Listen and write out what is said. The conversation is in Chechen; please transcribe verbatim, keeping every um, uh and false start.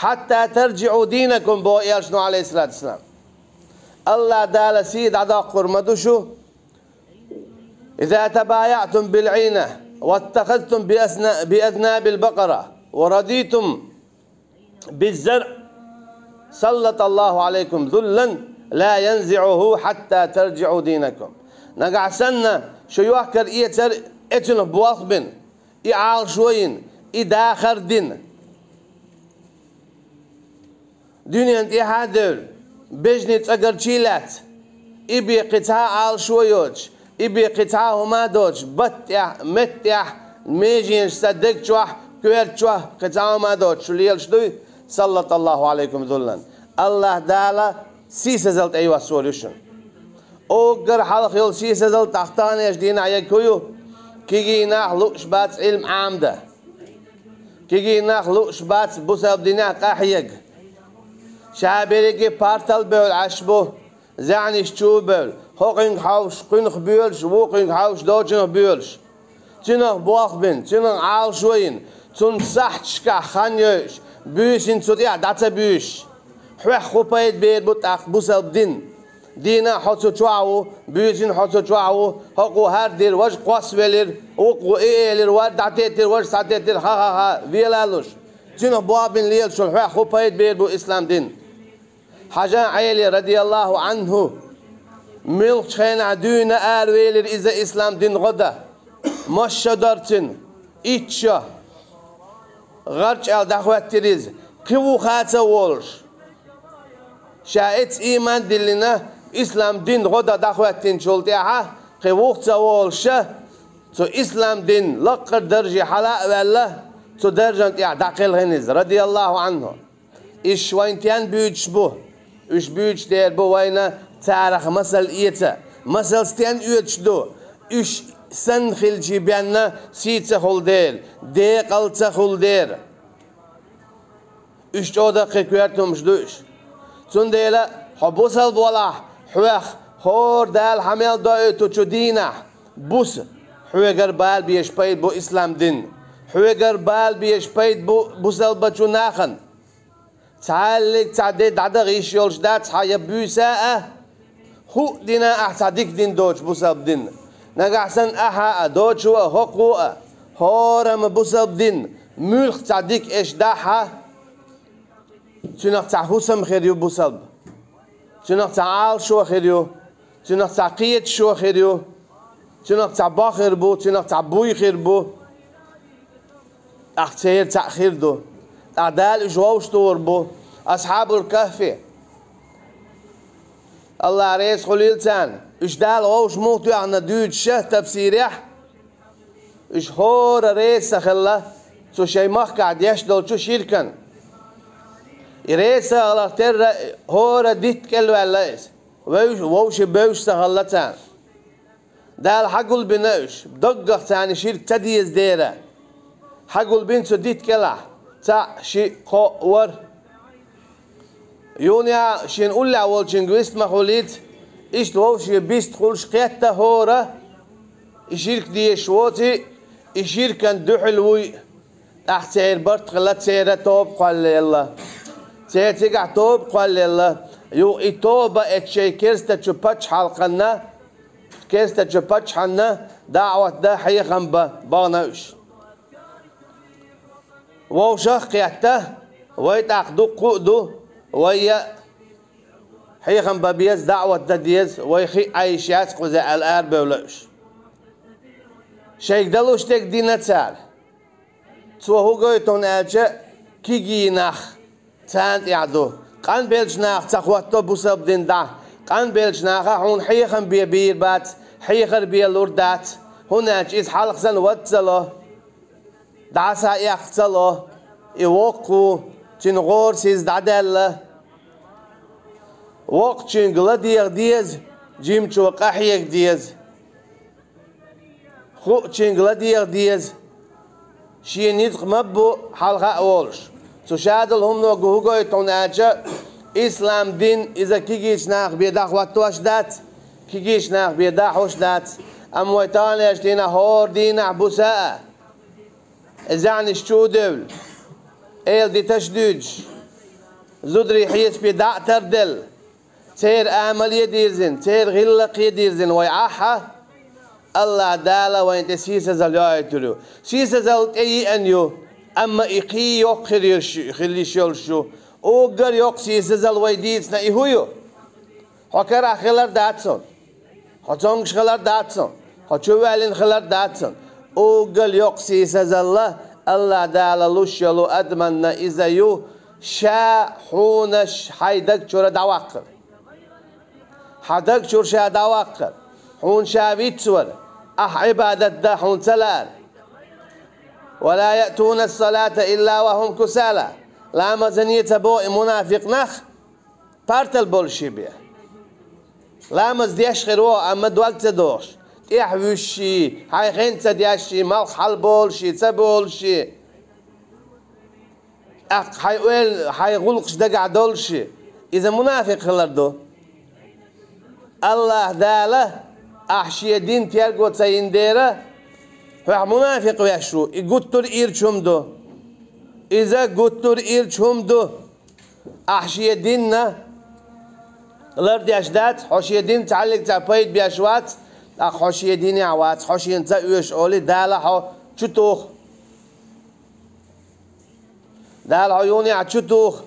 حتى ترجعوا دينكم, бо элчано, عليه الصلاة والسلام. Аллахь Дала сий дӀадоккхур ма ду шу. إذا تبايعتم بالعينة واتخذتم بأسنا-, بأذناب البقرة ورضيتم بالزرع سلط الله عليكم ذلا لا ينزعه حتى ترجعوا دينكم. Нагахь санна шу йохкар-эцар эцунах болх бина, и Ӏалашо йина, и дахар дина. Дуьнен тӀехьа а девлла, бежанийн цӀагарчий а лаьцна, и бен кхин цхьа а Ӏалашо йоцуш, и бен кхин цхьа а хӀума а доцуш, батта тӀехь, метта тӀехь, меженашца, дег чохь, коьрта чохь кхин цхьа а хӀума а доцуш шу лелаш дуй, سلط الله عليكم ذلا. Аллахь Дала сийсазалла тӀейоссор ю шуна. Уггар хьалха йолу сийсазалла тӀаккха таханлерчу дийнахь ерг хӀун ю? Кегий нах лууш бац Ӏилма Ӏамадан. Кегий нах лууш бац бусалба динехь къахьега. Ша берриге партал бевлла Ӏаш бу, зӀенаш чу бевлла, хӀокхуьнга хьовсуш кхуьнах боьлуш, вукхуьнга хьовсуш дочунах боьлуш. Цуьнах болх бина, цуьнан Ӏалашо йина, цунна сахьташкахь хан йойуш, буьйсанна цу тӀехь дӀа ца буьйсуш. Хьоьх хӀун пайда бер бу тӀаккха бусалба дин? Дийнахь хьо цу чохь ву, буьйсанна хьо цу чохь ву, хӀокхо хӀара дира, важа кхоссавелира, вукхо и элира, вара дӀатеттира, важа схьатеттира, ха-ха-ха, вела а луш. Цуьнах болх бина лелаш волу хьоьх хӀун пайда бер бу ислам дин? Хьажа Ӏели, радияллаху Ӏанху, муьлххачу хенахь дуьйна аравелира иза ислам дин гӀо дан. Масса шо дара цуьнан? Итт шо. ГӀарчӀ аьлла дӀахӀоьттира иза, кхин вуха а ца волуш. Ша эцна ийман диллина, ислам дин гӀо дан дӀахӀоьттинчул тӀаьхьа, кхин вуха ца волуша, цу ислам дин лаккхара дарже хьала а ваьлла, цу даржан тӀехь дӀакхелхина иза, радияллаху Ӏанху. Уьш вайна стенна буьйцуш бу? Уьш буьйцуш дер бу вайна царах масал эца. Масал стенна оьцуш ду? Уьш санна хилчий бен сий ца хуьлу дела, декъал ца хуьлу дела. Уьш чӀогӀа даккхий коьрта хӀумаш ду уьш. Цундела хьо бусалба валахь, хьоьх хӀора Дала хьан мел доуьйтучу дийнахь буса, хьоьгара бала безаш пайда бу ислам дин. Хьоьгара бала безаш пайда бу бусалбачу нахана. Цхьаьллиг цхьа де дӀадаха йиш йолуш дац хьан я буьйса а, хӀуъа дина ахь цхьа дика дин доцуш бусалба дин. Нагахь санна ахьа а, дочо а, хӀокхо а, хӀорамма бусалба дин, муьлхха цхьа дика эш дахьа, цуьнах цхьа хӀусам хир ю бусалба. Цуьнах цхьа Ӏалашо хир ю, цуьнах цхьа кхеташо хир ю, цуьнах цхьа бохир бу, цуьнах цхьа буй хир бу. ТӀаккха церан цхьаъ хир ду. ТӀаккха Дала уьш вовшахтохур бу. Асхьабул Кахфи, Аллахь реза хуьлийла царна, уьш Дала вовшах муха тоьхна дуьйцуша тафсирехь, уьш хӀора реза ца хилла цу шайн махкахь деш долчу ширкан. И реза ца хиларх терра хӀора дитта кӀелваьлла иза. Вевш-, вовшийн бевш ца хилла царна. Дала хьагулбина уьш, доггах царна ширк ца деза дера. Хьагулбина цу дитта кӀелахь, цхьаъ, шиъ, кхоъ вара. Юха а шена уллехь волчуьнга вист ма хуьлийца, иштта вовшийн бист хуьлуш кхетта хӀора, и ширк дезаш воций, и ширкан дуьхьал вуй. ТӀаккха церан барт хилла, церан тоба кхоллаелла. Церан цигахь тоба кхоллаелла. Юха и тоба эцча шайн керстачу пачхьалкханна, керстачу паччахьанна даӀват дан, хьехам бан бахана уьш. Вовшах а кхетта, вай тӀаккха дуккха а ду, вай а хьехам бан беза, даӀват дан деза, вай хи а Ӏайша яц кхуза аьлла арабевлла уьш. Шайга далуш дерг дина цара. Цо хӀун гойту хьуна аьлча, кегий нах царна тӀехь ду. Къанбеллачу наха ца хӀотто бусалба дин дӀа. Къанбеллачу наха хьуна хьехам бен бийр бац, хьехар бен лур дац. ХӀунда аьлча иза хьалха санна вад ца ло, дӀа схьаэккха ца ло, и воккха ву, цуьнан гӀорасиз дӀадаьлла. Воккхачуьнга ладегӀа деза, жимачо къахьега деза. Хуучуьнга ладегӀа деза, шен ницкъ ма бу хьалха а волуш. Цу шадолу хӀумано хӀун гойту хьуна аьлча, ислам дин иза кегийчу нахах бен дӀахӀоттош дац, кегийчу нахах бен дахьош дац. Амма вай таханлерчу дийнахь хӀора дийнахь буса а, и зӀенаш чу а девлла, эладиташ а дуьйцуш, зударий хьесапе дӀа а тарделла, церан амале дирзина, церан гӀиллакхе дирзина вай Ӏахьа, АллахӀ Дала вайна тӀе сийсазалла йоуьйтур ю. Сийсазалла тӀееана ю, амма и кхин йоккха хир йиш, хила йиш йолуш ю. Уггар йоккха сийсазалла вай дийцина и хӀун ю? Хьо карахь хилар дац хьуна. Хьо цомгуш хилар дац хьуна. Хьо чу ваьллина хилар дац хьуна. Уггар йоккха сийсазалла АллахӀ Дала луш йолу адаманна иза ю, ша хьуна ш-, хьайн даг чуьра дӀаваккхар. Хьан даг чуьра ша дӀаваккхар. Хьуна ша вицвар. Ахь Ӏибадат дан хьуна ца лаар. «ولا يأتون الصلاة إلا وهم كسالى». Ламазане ца боху и мунафикъ нах, партал болуш бен. Ламаз деш хир ву, амма дог ца дохуш, тӀехь вуьшший, хьайн хен ца дешший, малх хьалаболуший, ца болуший, тӀаккха хьайн ойла, хьайн гӀуллакхаш дагахь долуший, иза мунафикъ хилар ду. АллахӀ Дала ахь шен дин терго ца йина дера, хьох мунафикъ веш ву, и гуттар а ирча хӀума ду. Иза гуттар а ирча хӀума ду. Ахь шен динна лардеш дац, хьо шен дин цхьаьллиг цхьа пайда беш вац, тӀаккха хьо шен динехь вац, хьо шена ца оьшу олий, Дала хьо чу туху. Дала хьо юханехь чу туху.